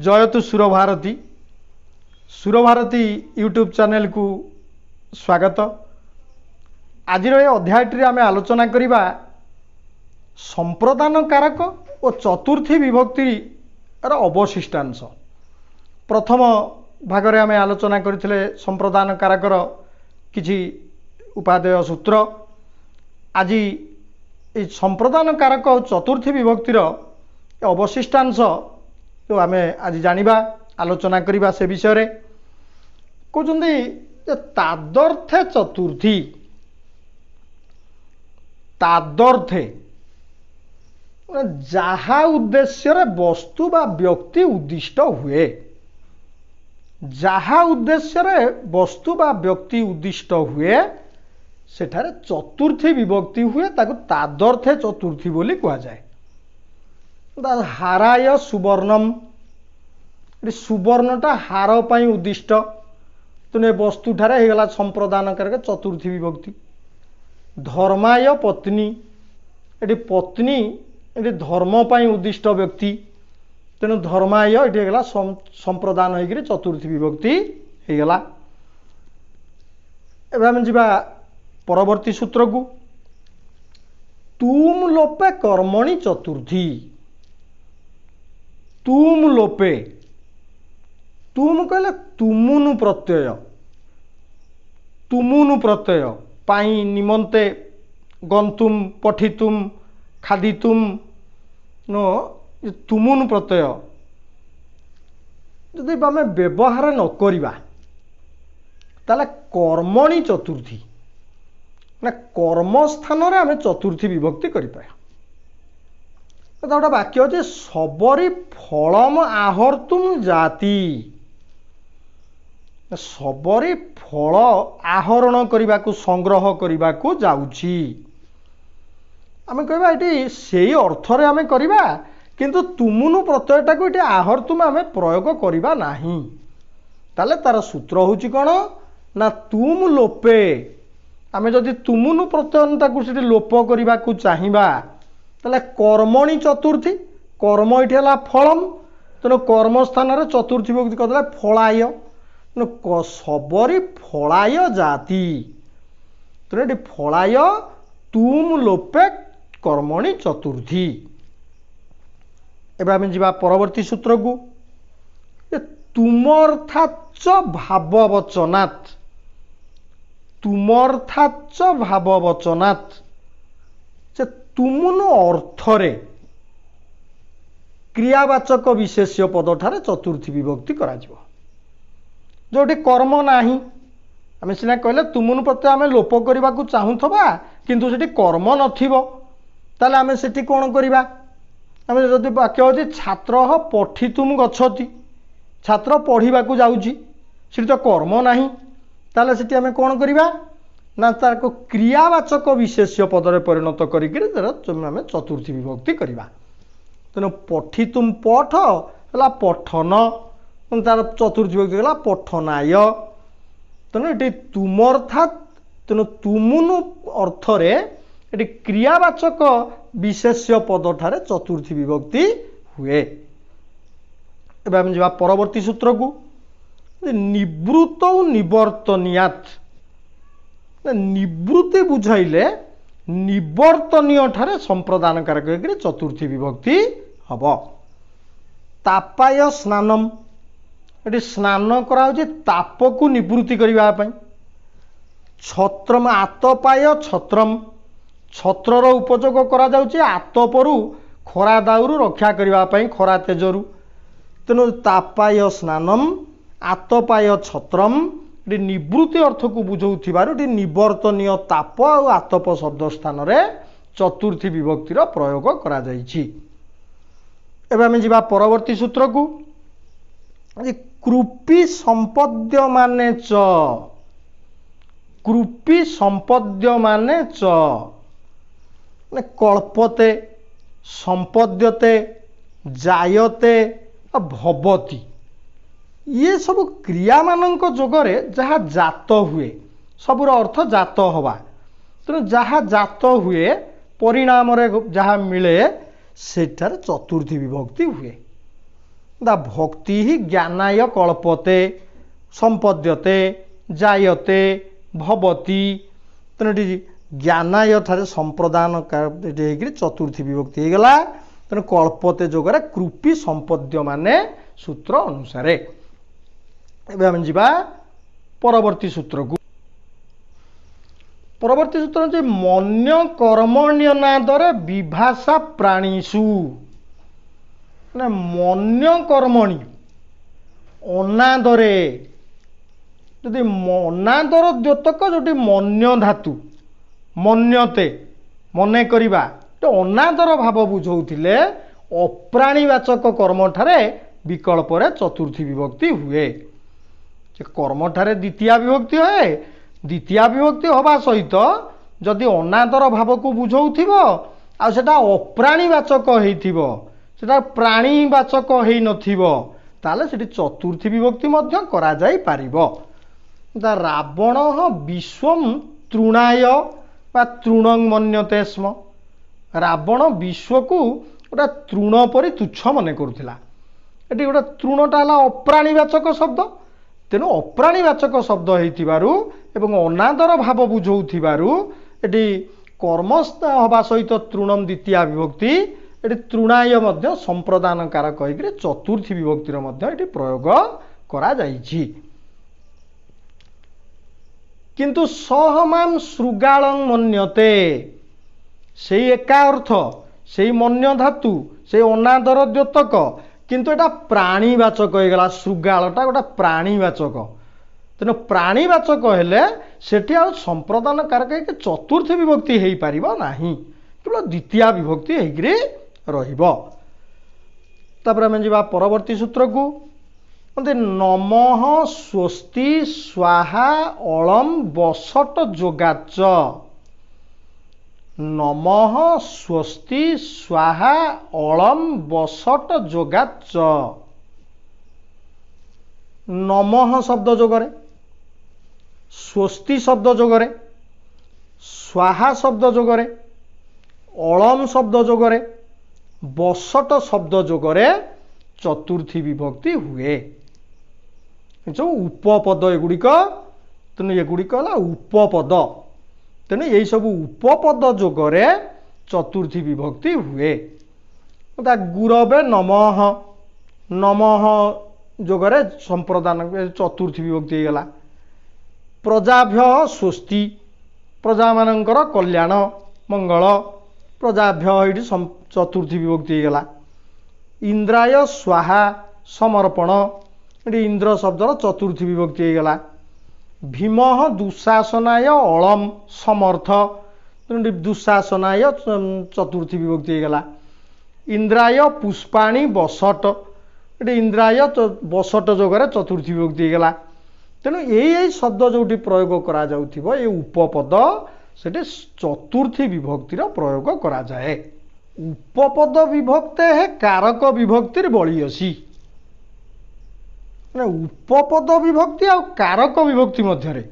ଜୟତୁ ସୁରଭାରତୀ। ସୁରଭାରତୀ YouTube ଚ୍ୟାନେଲକୁ ସ୍ୱାଗତ। ଆଜିର ଏ ଅଧ୍ୟାୟଟିରେ ଆମେ ଆଲୋଚନା କରିବା ସମ୍ପ୍ରଦାନ କାରକ ଓ ଚତୁର୍ଥୀ ବିଭକ୍ତିର ଅବଶିଷ୍ଟାଂଶ। ପ୍ରଥମ ଭାଗରେ ଆମେ ଆଲୋଚନା କରିଥିଲେ ସମ୍ପ୍ରଦାନ କାରକର କିଛି ଉପାଦେୟ ସୂତ୍ର। ଆଜି ଏଇ ସମ୍ପ୍ରଦାନ କାରକ ଓ ଚତୁର୍ଥୀ ବିଭକ୍ତିର ଅବଶିଷ୍ଟାଂଶ ଯେଉଁ ଆମେ ଆଜି ଜାଣିବା, ଆଲୋଚନା କରିବା ସେ ବିଷୟରେ। କହୁଛନ୍ତି ଯେ ତାଦର୍ଥେ ଚତୁର୍ଥୀ, ତାଦର୍ଥେ ଯାହା ଉଦ୍ଦେଶ୍ୟରେ ବସ୍ତୁ ବା ବ୍ୟକ୍ତି ଉଦ୍ଦିଷ୍ଟ ହୁଏ, ଯାହା ଉଦ୍ଦେଶ୍ୟରେ ବସ୍ତୁ ବା ବ୍ୟକ୍ତି ଉଦ୍ଦିଷ୍ଟ ହୁଏ ସେଠାରେ ଚତୁର୍ଥୀ ବିଭକ୍ତି ହୁଏ, ତାକୁ ତାଦର୍ଥେ ଚତୁର୍ଥୀ ବୋଲି କୁହାଯାଏ। ହାରାୟ ସୁବର୍ଣ୍ଣମ, ଏଠି ସୁବର୍ଣ୍ଣଟା ହାର ପାଇଁ ଉଦ୍ଦିଷ୍ଟ, ତେଣୁ ଏ ବସ୍ତୁଠାରେ ହେଇଗଲା ସମ୍ପ୍ରଦାନ କାରକ ଚତୁର୍ଥୀ ବିଭକ୍ତି। ଧର୍ମାୟ ପତ୍ନୀ, ଏଠି ପତ୍ନୀ ଏଠି ଧର୍ମ ପାଇଁ ଉଦ୍ଦିଷ୍ଟ ବ୍ୟକ୍ତି, ତେଣୁ ଧର୍ମାୟ ଏଠି ହେଇଗଲା ସମ୍ପ୍ରଦାନ ହେଇକିରି ଚତୁର୍ଥୀ ବିଭକ୍ତି ହେଇଗଲା। ଏବେ ଆମେ ଯିବା ପରବର୍ତ୍ତୀ ସୂତ୍ରକୁ। ତୁମ ଲୋପେ କର୍ମଣି ଚତୁର୍ଥୀ। ତୁମ ଲୋପେ, ତୁମ କହିଲେ ତୁମୁନୁ ପ୍ରତ୍ୟୟ, ତୁମୁନୁ ପ୍ରତ୍ୟୟ ପାଇଁ ନିମନ୍ତେ, ଗନ୍ତୁମ, ପଠିତୁମ, ଖାଦିତୁମ, ନ ତୁମୁନୁ ପ୍ରତ୍ୟୟ ଯଦି ଆମେ ବ୍ୟବହାର ନ କରିବା ତାହେଲେ କର୍ମଣି ଚତୁର୍ଥୀ, ମାନେ କର୍ମ ସ୍ଥାନରେ ଆମେ ଚତୁର୍ଥୀ ବିଭକ୍ତି କରିପାରିବା। ଗୋଟେ ବାକ୍ୟ ଅଛି, ସବରୀ ଫଳମ ଆହର୍ତୁମ ଜାତି, ସବରୀ ଫଳ ଆହରଣ କରିବାକୁ, ସଂଗ୍ରହ କରିବାକୁ ଯାଉଛି। ଆମେ କହିବା ଏଠି ସେଇ ଅର୍ଥରେ ଆମେ କରିବା, କିନ୍ତୁ ତୁମୁନୁ ପ୍ରତ୍ୟୟଟାକୁ ଏଠି ଆହର୍ତୁମ ଆମେ ପ୍ରୟୋଗ କରିବା ନାହିଁ। ତାହେଲେ ତାର ସୂତ୍ର ହେଉଛି କ'ଣ ନା ତୁମ ଲୋପେ, ଆମେ ଯଦି ତୁମୁନୁ ପ୍ରତ୍ୟୟଟାକୁ ସେଠି ଲୋପ କରିବାକୁ ଚାହିଁବା ତାହେଲେ କର୍ମଣି ଚତୁର୍ଥୀ, କର୍ମ ଏଠି ହେଲା ଫଳମ, ତେଣୁ କର୍ମ ସ୍ଥାନରେ ଚତୁର୍ଥୀ ବିଭକ୍ତି କରିଦେଲେ ଫଳାୟ, ତେଣୁ ସବରୀ ଫଳାୟ ଜାତି, ତେଣୁ ଏଠି ଫଳାୟ ତୁମ ଲୋପେ କର୍ମଣି ଚତୁର୍ଥୀ। ଏବେ ଆମେ ଯିବା ପରବର୍ତ୍ତୀ ସୂତ୍ରକୁ। ତୁମର୍ଥାଚ ଭାବବଚନାତ୍, ତୁମର୍ଥାଚ ଭାବବଚନାତ୍, ଯେ ତୁମୁନୁ ଅର୍ଥରେ କ୍ରିୟାବାଚକ ବିଶେଷ୍ୟ ପଦଠାରେ ଚତୁର୍ଥୀ ବିଭକ୍ତି କରାଯିବ। ଯେଉଁଠି କର୍ମ ନାହିଁ, ଆମେ ସିନା କହିଲେ ତୁମୁନୁ ପ୍ରତ୍ୟୟ ଆମେ ଲୋପ କରିବାକୁ ଚାହୁଁଥିବା, କିନ୍ତୁ ସେଠି କର୍ମ ନଥିବ, ତାହେଲେ ଆମେ ସେଠି କ'ଣ କରିବା? ଆମେ ଯଦି ବାକ୍ୟ ଅଛି ଛାତ୍ର ପଠିତୁମ ଗଛତି, ଛାତ୍ର ପଢ଼ିବାକୁ ଯାଉଛି, ସେଠି ତ କର୍ମ ନାହିଁ, ତାହେଲେ ସେଠି ଆମେ କ'ଣ କରିବା ନା ତାକୁ କ୍ରିୟାବାଚକ ବିଶେଷ୍ୟ ପଦରେ ପରିଣତ କରିକିରି ତାର ଆମେ ଚତୁର୍ଥୀ ବିଭକ୍ତି କରିବା। ତେଣୁ ପଠିତୁମ ପଠ ହେଲା ପଠନ, ତାର ଚତୁର୍ଥୀ ବିଭକ୍ତି ହେଲା ପଠନାୟ। ତେଣୁ ଏଠି ତୁମର୍ଥାତ୍, ତେଣୁ ତୁମୁନୁ ଅର୍ଥରେ ଏଠି କ୍ରିୟାବାଚକ ବିଶେଷ୍ୟ ପଦଠାରେ ଚତୁର୍ଥୀ ବିଭକ୍ତି ହୁଏ। ଏବେ ଆମେ ଯିବା ପରବର୍ତ୍ତୀ ସୂତ୍ରକୁ। ନିବୃତ୍ତ ନିବର୍ତ୍ତନିୟାତ୍, ନିବୃତ୍ତି ବୁଝାଇଲେ ନିବର୍ତ୍ତନୀୟ ଠାରେ ସମ୍ପ୍ରଦାନ କାରକ ହେଇକିରି ଚତୁର୍ଥୀ ବିଭକ୍ତି ହବ। ତାପାୟ ସ୍ନାନମ, ଏଠି ସ୍ନାନ କରାହଉଛି ତାପକୁ ନିବୃତ୍ତି କରିବା ପାଇଁ। ଛତ୍ରମ ଆତପାୟ ଛତ୍ରମ, ଛତ୍ରର ଉପଯୋଗ କରାଯାଉଛି ଆତପରୁ, ଖରା ଦାଉରୁ ରକ୍ଷା କରିବା ପାଇଁ, ଖରା ତେଜରୁ। ତେଣୁ ତାପାୟ ସ୍ନାନମ ଆତପାୟ ଛତ୍ରମ, ଏଠି ନିବୃତ୍ତି ଅର୍ଥକୁ ବୁଝାଉଥିବାରୁ ଏଠି ନିବର୍ତ୍ତନୀୟ ତାପ ଆଉ ଆତପ ଶବ୍ଦ ସ୍ଥାନରେ ଚତୁର୍ଥୀ ବିଭକ୍ତିର ପ୍ରୟୋଗ କରାଯାଇଛି। ଏବେ ଆମେ ଯିବା ପରବର୍ତ୍ତୀ ସୂତ୍ରକୁ। କୃପି ସମ୍ପଦ୍ୟମାନେ ଚ, କୃପି ସମ୍ପଦ୍ୟମାନେ ଚ, ମାନେ କଳ୍ପତେ, ସମ୍ପଦ୍ୟତେ, ଜାୟତେ, ଭବତି, ଇଏ ସବୁ କ୍ରିୟାମାନଙ୍କ ଯୋଗରେ ଯାହା ଜାତ ହୁଏ, ସବୁର ଅର୍ଥ ଜାତ ହେବା। ତେଣୁ ଯାହା ଜାତ ହୁଏ, ପରିଣାମରେ ଯାହା ମିଳେ, ସେଠାରେ ଚତୁର୍ଥୀ ବିଭକ୍ତି ହୁଏ। ଦା ଭକ୍ତି ହିଁ ଜ୍ଞାନାୟ କଳ୍ପତେ, ସମ୍ପଦ୍ୟତେ, ଜାୟତେ, ଭବତି। ତେଣୁ ଏଠି ଜ୍ଞାନାୟ ଠାରେ ସମ୍ପ୍ରଦାନ ଏଠି ହେଇକରି ଚତୁର୍ଥୀ ବିଭକ୍ତି ହେଇଗଲା। ତେଣୁ କଳ୍ପତେ ଯୋଗରେ କୃପି ସମ୍ପଦ୍ୟମାନେ ସୂତ୍ର ଅନୁସାରେ। ଏବେ ଆମେ ଯିବା ପରବର୍ତ୍ତୀ ସୂତ୍ରକୁ। ପରବର୍ତ୍ତୀ ସୂତ୍ର ହେଉଛି ମନ୍ୟ କର୍ମଣ୍ୟନାଦରେ ବିଭାଷା ପ୍ରାଣୀଷୁ। ମାନେ ମନ୍ୟ କର୍ମଣୀ ଅନାଦରେ, ଯଦି ଅନାଦର ଦ୍ୟୋତକ ଯୋଉଠି ମନ୍ୟ ଧାତୁ, ମନ୍ୟତେ ମନେ କରିବା, ଅନାଦର ଭାବ ବୁଝଉଥିଲେ ଅପ୍ରାଣୀବାଚକ କର୍ମଠାରେ ବିକଳ୍ପରେ ଚତୁର୍ଥୀ ବିଭକ୍ତି ହୁଏ। ସେ କର୍ମଠାରେ ଦ୍ୱିତୀୟା ବିଭକ୍ତି ହୁଏ। ଦ୍ୱିତୀୟା ବିଭକ୍ତି ହେବା ସହିତ ଯଦି ଅନାଦର ଭାବକୁ ବୁଝଉଥିବ ଆଉ ସେଟା ଅପ୍ରାଣୀବାଚକ ହେଇଥିବ, ସେଟା ପ୍ରାଣୀବାଚକ ହେଇନଥିବ, ତାହେଲେ ସେଠି ଚତୁର୍ଥୀ ବିଭକ୍ତି ମଧ୍ୟ କରାଯାଇପାରିବ। ରାବଣ ବିଶ୍ୱಂ ତୃଣାୟ ବା ତୃଣଂ ମନ୍ୟତେ ସ୍ମ। ରାବଣ ବିଶ୍ୱକୁ ଗୋଟେ ତୃଣ ପରି ତୁଚ୍ଛ ମନେ କରୁଥିଲା। ଏଠି ଗୋଟେ ତୃଣଟା ହେଲା ଅପ୍ରାଣୀବାଚକ ଶବ୍ଦ। ତେଣୁ ଅପ୍ରାଣୀବାଚକ ଶବ୍ଦ ହେଇଥିବାରୁ ଏବଂ ଅନାଦର ଭାବ ବୁଝଉଥିବାରୁ ଏଠି କର୍ମ ହେବା ସହିତ ତୃଣମ ଦ୍ୱିତୀୟା ବିଭକ୍ତି, ଏଠି ତୃଣାୟ ମଧ୍ୟ ସମ୍ପ୍ରଦାନ କାରକ ହେଇକରି ଚତୁର୍ଥୀ ବିଭକ୍ତିର ମଧ୍ୟ ଏଠି ପ୍ରୟୋଗ କରାଯାଇଛି। କିନ୍ତୁ ସହମାମ ଶୃଗାଳଂ ମନ୍ୟତେ, ସେଇ ଏକା ଅର୍ଥ, ସେଇ ମନ୍ୟ ଧାତୁ, ସେଇ ଅନାଦର ଦ୍ୟୋତକ, କିନ୍ତୁ ଏଇଟା ପ୍ରାଣୀବାଚକ ହେଇଗଲା। ଶୃଗାଳଟା ଗୋଟେ ପ୍ରାଣୀବାଚକ। ତେଣୁ ପ୍ରାଣୀବାଚକ ହେଲେ ସେଠି ଆଉ ସମ୍ପ୍ରଦାନ କାରକ ହେଇକି ଚତୁର୍ଥୀ ବିଭକ୍ତି ହେଇପାରିବ ନାହିଁ, କେବଳ ଦ୍ୱିତୀୟା ବିଭକ୍ତି ହେଇକିରି ରହିବ। ତାପରେ ଆମେ ଯିବା ପରବର୍ତ୍ତୀ ସୂତ୍ରକୁ। ନମଃ ସ୍ୱସ୍ତି ସ୍ୱାହା ଅଳମ୍ ବସଟ ଯୋଗାଚ। ନମଃ ସ୍ୱସ୍ତି ସ୍ୱାହା ଅଳମ୍ ବସଟ ଯୋଗାଚ। ନମଃ ଶବ୍ଦ ଯୋଗରେ, ସ୍ୱସ୍ତି ଶବ୍ଦ ଯୋଗରେ, ସ୍ୱାହା ଶବ୍ଦ ଯୋଗରେ, ଅଳମ୍ ଶବ୍ଦ ଯୋଗରେ, ବସଟ ଶବ୍ଦ ଯୋଗରେ ଚତୁର୍ଥୀ ବିଭକ୍ତି ହୁଏ। ସବୁ ଉପପଦ ଏଗୁଡ଼ିକ। ତେଣୁ ଏଗୁଡ଼ିକ ହେଲା ଉପପଦ। ତେଣୁ ଏଇସବୁ ଉପପଦ ଯୋଗରେ ଚତୁର୍ଥୀ ବିଭକ୍ତି ହୁଏ। ଗୁରବେ ନମଃ, ନମଃ ଯୋଗରେ ସମ୍ପ୍ରଦାନ ଚତୁର୍ଥୀ ବିଭକ୍ତି ହେଇଗଲା। ପ୍ରଜାଭ୍ୟ ସ୍ୱସ୍ତି, ପ୍ରଜାମାନଙ୍କର କଲ୍ୟାଣ ମଙ୍ଗଳ, ପ୍ରଜାଭ୍ୟ ଏଇଠି ଚତୁର୍ଥୀ ବିଭକ୍ତି ହେଇଗଲା। ଇନ୍ଦ୍ରାୟ ସ୍ୱାହା ସମର୍ପଣ, ଏଠି ଇନ୍ଦ୍ର ଶବ୍ଦର ଚତୁର୍ଥୀ ବିଭକ୍ତି ହେଇଗଲା। ଭୀମଃ ଦୁଃଶାସନାୟ ଅଳମ୍ ସମର୍ଥ, ତେଣୁ ଦୁଃଶାସନାୟ ଚତୁର୍ଥୀ ବିଭକ୍ତି ହେଇଗଲା। ଇନ୍ଦ୍ରାୟ ପୁଷ୍ପାଣି ବସଟ, ଏଠି ଇନ୍ଦ୍ରାୟ ବସଟ ଯୋଗରେ ଚତୁର୍ଥୀ ବିଭକ୍ତି ହେଇଗଲା। ତେଣୁ ଏଇ ଏଇ ଶବ୍ଦ ଯେଉଁଠି ପ୍ରୟୋଗ କରାଯାଉଥିବ ଏ ଉପପଦ, ସେଠି ଚତୁର୍ଥୀ ବିଭକ୍ତିର ପ୍ରୟୋଗ କରାଯାଏ। ଉପପଦ ବିଭକ୍ତେ କାରକ ବିଭକ୍ତିର ବଳିୟସୀ। ମାନେ ଉପପଦ ବିଭକ୍ତି ଆଉ କାରକ ବିଭକ୍ତି ମଧ୍ୟରେ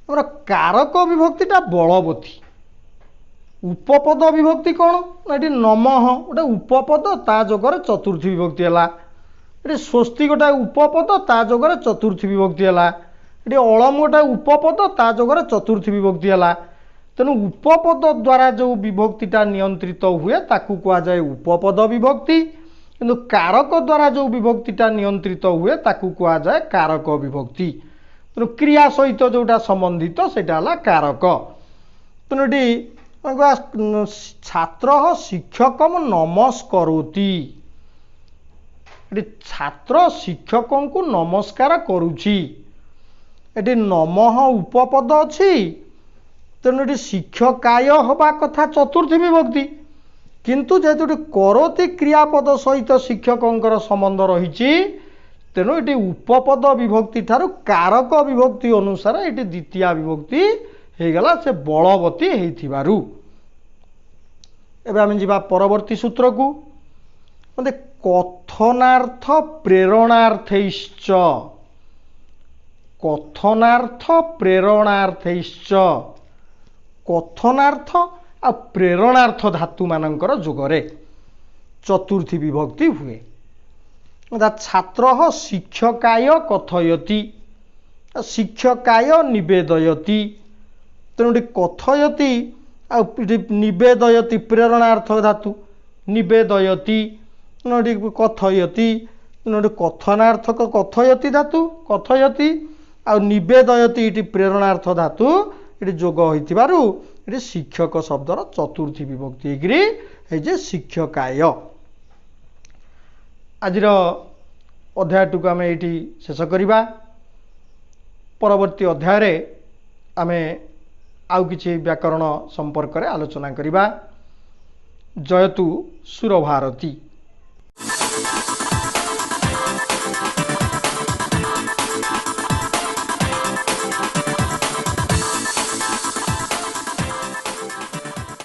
ଆମର କାରକ ବିଭକ୍ତିଟା ବଳବତୀ। ଉପପଦ ବିଭକ୍ତି କ'ଣ ନା ଏଠି ନମଃ ଗୋଟେ ଉପପଦ, ତା ଯୋଗରେ ଚତୁର୍ଥୀ ବିଭକ୍ତି ହେଲା। ଏଠି ସ୍ୱସ୍ତି ଗୋଟେ ଉପପଦ, ତା ଯୋଗରେ ଚତୁର୍ଥୀ ବିଭକ୍ତି ହେଲା। ଏଠି ଅଳମ ଗୋଟେ ଉପପଦ, ତା ଯୋଗରେ ଚତୁର୍ଥୀ ବିଭକ୍ତି ହେଲା। ତେଣୁ ଉପପଦ ଦ୍ୱାରା ଯେଉଁ ବିଭକ୍ତିଟା ନିୟନ୍ତ୍ରିତ ହୁଏ ତାକୁ କୁହାଯାଏ ଉପପଦ ବିଭକ୍ତି। କିନ୍ତୁ କାରକ ଦ୍ୱାରା ଯେଉଁ ବିଭକ୍ତିଟା ନିୟନ୍ତ୍ରିତ ହୁଏ ତାକୁ କୁହାଯାଏ କାରକ ବିଭକ୍ତି। ତେଣୁ କ୍ରିୟା ସହିତ ଯେଉଁଟା ସମ୍ବନ୍ଧିତ ସେଇଟା ହେଲା କାରକ। ତେଣୁ ଏଠି ଛାତ୍ର ଶିକ୍ଷକମ ନମସ୍କରୋତି, ଏଠି ଛାତ୍ର ଶିକ୍ଷକଙ୍କୁ ନମସ୍କାର କରୁଛି। ଏଠି ନମଃ ଉପପଦ ଅଛି, ତେଣୁ ଏଠି ଶିକ୍ଷକାୟ ହେବା କଥା ଚତୁର୍ଥୀ ବିଭକ୍ତି। କିନ୍ତୁ ଯେହେତୁ ଏଠି କରୋତି କ୍ରିୟାପଦ ସହିତ ଶିକ୍ଷକଙ୍କର ସମ୍ବନ୍ଧ ରହିଛି, ତେଣୁ ଏଠି ଉପପଦ ବିଭକ୍ତି ଠାରୁ କାରକ ବିଭକ୍ତି ଅନୁସାରେ ଏଠି ଦ୍ୱିତୀୟା ବିଭକ୍ତି ହେଇଗଲା, ସେ ବଳବତୀ ହେଇଥିବାରୁ। ଏବେ ଆମେ ଯିବା ପରବର୍ତ୍ତୀ ସୂତ୍ରକୁ। କଥନାର୍ଥ ପ୍ରେରଣାର୍ଥୈଶ୍ଚ, କଥନାର୍ଥ ପ୍ରେରଣାର୍ଥୈଶ୍ଚ, କଥନାର୍ଥ ଆଉ ପ୍ରେରଣାର୍ଥ ଧାତୁମାନଙ୍କର ଯୋଗରେ ଚତୁର୍ଥୀ ବିଭକ୍ତି ହୁଏ। ଛାତ୍ର ଶିକ୍ଷକାୟ କଥୟତି, ଶିକ୍ଷକାୟ ନିବେଦୟତି। ତେଣୁ ଏଠି କଥୟତି ଆଉ ଏଠି ନିବେଦୟତି ପ୍ରେରଣାର୍ଥକ ଧାତୁ, ନିବେଦୟତି। ତେଣୁ ଏଠି କଥୟତି, ତେଣୁ ଏଠି କଥନାର୍ଥକ କଥୟତି ଧାତୁ କଥୟତି ଆଉ ନିବେଦୟତି ଏଠି ପ୍ରେରଣାର୍ଥ ଧାତୁ ଏଠି ଯୋଗ ହୋଇଥିବାରୁ ଏଠି ଶିକ୍ଷକ ଶବ୍ଦର ଚତୁର୍ଥୀ ବିଭକ୍ତି ହେଇକିରି ହେଇଛି ଶିକ୍ଷକାୟ। ଆଜିର ଅଧ୍ୟାୟଟିକୁ ଆମେ ଏଇଠି ଶେଷ କରିବା। ପରବର୍ତ୍ତୀ ଅଧ୍ୟାୟରେ ଆମେ ଆଉ କିଛି ବ୍ୟାକରଣ ସମ୍ପର୍କରେ ଆଲୋଚନା କରିବା। ଜୟତୁ ସୁରଭାରତୀ।